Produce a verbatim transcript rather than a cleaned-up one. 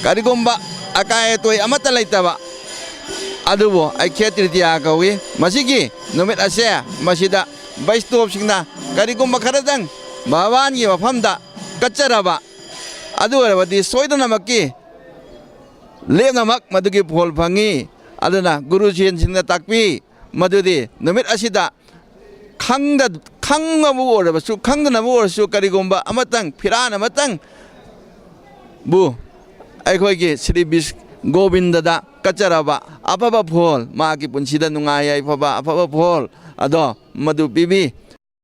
ꯀꯔꯤꯒꯨꯝꯕ ꯑꯀꯥꯏ ꯑꯇꯣꯏ ꯑꯃꯠꯇ ꯂꯩꯇꯕ ꯑꯗꯨꯕꯨ ꯑꯩꯈꯦ ꯇ꯭ꯔꯤꯇꯤꯌꯥ ꯀꯧꯏ꯫ ꯃꯁꯤꯒꯤ ꯅꯨꯃꯤꯠ ꯑꯁꯦ ꯃꯁꯤꯗ ꯕꯩꯁꯇꯣꯞꯁꯤꯡꯅ ꯀꯔꯤꯒꯨꯝꯕ ꯈꯔꯗꯪ ꯚꯒꯋꯥꯟꯒꯤ ꯃꯐꯝꯗ ꯀꯠꯆꯔꯕ ꯑꯗꯨ ꯑꯣꯏꯔꯕꯗꯤ ꯁꯣꯏꯗꯅꯃꯛꯀꯤ ꯂꯦꯝꯅꯃꯛ ꯃꯗꯨꯒꯤ ꯐꯣꯜ ꯐꯪꯉꯤ꯫ ꯑꯗꯨꯅ ꯒꯨꯔꯨꯖꯤꯟꯁꯤꯡꯅ ꯇꯥꯛꯄꯤ ꯃꯗꯨꯗꯤ ꯅꯨꯃꯤꯠ ꯑꯁꯤꯗ ꯈꯪꯗ-, ꯈꯪꯉꯕꯨ ꯑꯣꯏꯔꯕꯁꯨ, ꯈꯪꯗꯅꯕꯨ ꯑꯣꯏꯔꯁꯨ, ꯀꯔꯤꯒꯨꯝꯕ ꯑꯃꯇꯪ, ꯐꯤꯔꯥꯟ ꯑꯃꯇꯪ ꯕꯨ ꯑꯩꯈꯣꯏꯒꯤ ꯁ꯭ꯔꯤ ꯕꯤꯁ-, ꯒꯣꯕꯤꯟꯗꯗ ꯀꯠꯆꯔꯕ ꯑꯐꯕ ꯐꯣꯜ, ꯃꯍꯥꯛꯀꯤ ꯄꯨꯟꯁꯤꯗ ꯅꯨꯡꯉꯥꯏ ꯌꯥꯏꯐꯕ ꯑꯐꯕ ꯐꯣꯜ ꯑꯗꯣ ꯃꯗꯨ ꯄꯤꯕꯤ꯫